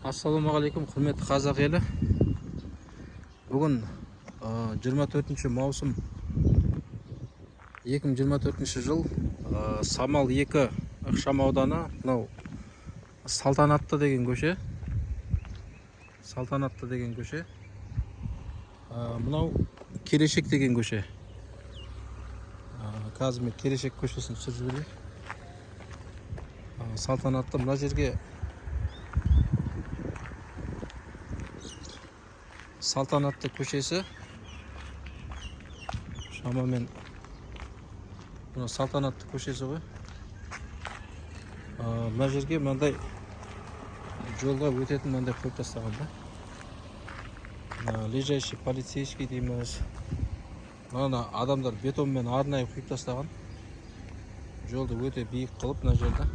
Ассалаумағалейкум, құрметті қазақ елі. Бүгін 24 маусым 2024 жыл, Самал 2 ықшам ауданы, мынау Салтанатты деген көше. Салтанатты деген көше. Мынау Келешек деген көше. Қазір мен Келешек көшесін түсіріп жіберейін. Салтанатты мына жерге Салтанатты көшесі шамамен, мына Салтанатты көшесі ғой. Мына жерге мынандай жолға өтетін мынандай қойып тастаған да. Мына лежащий полицейский дейміз. Мына адамдар бетонмен арнайы құйып тастаған. Жолды өте биік қылып мына жерде.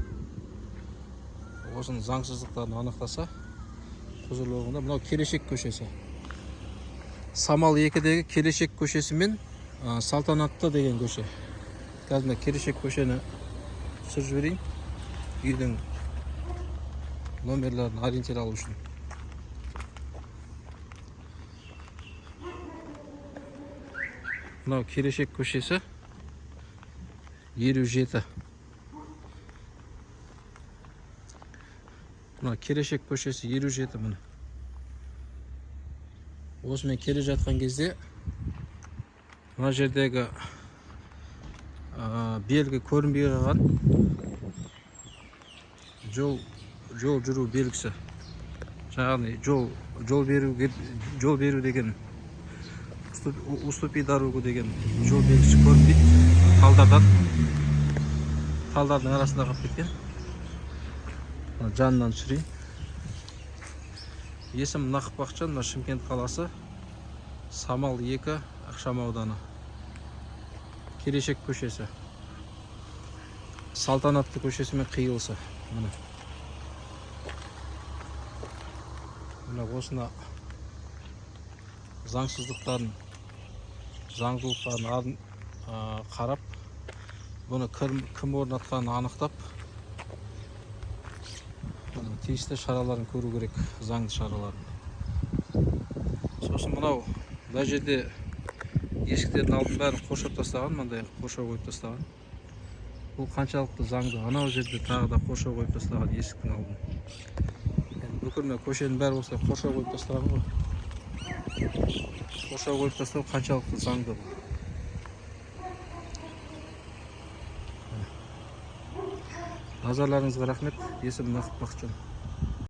Осының заңсыздықтарын анықтаса, құзырлы органдар. Мынау Келешек көшесі. Самал 2-дегі Келешек көшесі мен Салтанатты деген көше. Қазір мына Келешек көшені түсіріп жіберейін. Үйдің номерлерін ориентир алу үшін. Мынау Келешек көшесі 57. Мына Келешек көшесі 57, міне. Осымен келе жатқан кезде мына жердегі белгі көрінбей қалған. Жол жүру белгісі. Яғни жол беру деген, уступи дорогу деген жол белгісі көрінбейді. Талдардың арасында қалып кеткен. Мына жанынан түсірейін. Есім Нақып Бақытжан, мына Шымкент қаласы, Самал 2 ықшам ауданы. Келешек көшесі. Салтанатты көшесімен қиылысы. Міне. Міне, осына заңсыздықтарын, заңдылықтарын қарап, бұны кім орнатқанын анықтап, бұның тиісті шараларын көру керек, заңды шараларын. Сосын мынау мына жерде есіктердің алдын бәрін қоршап тастаған, мынандай қоршау қойып тастаған. Бұл қаншалықты заңды? Анау жерде тағы да қоршау қойып тастаған есіктің алдын. Енді бүкіл мына көшенің бәрі осылай қоршау қойып тастаған ғой. Қоршау қойып тастау қаншалықты заңды бұл? Назарларыңызға рахмет. Есімім Нақып Бақытжан.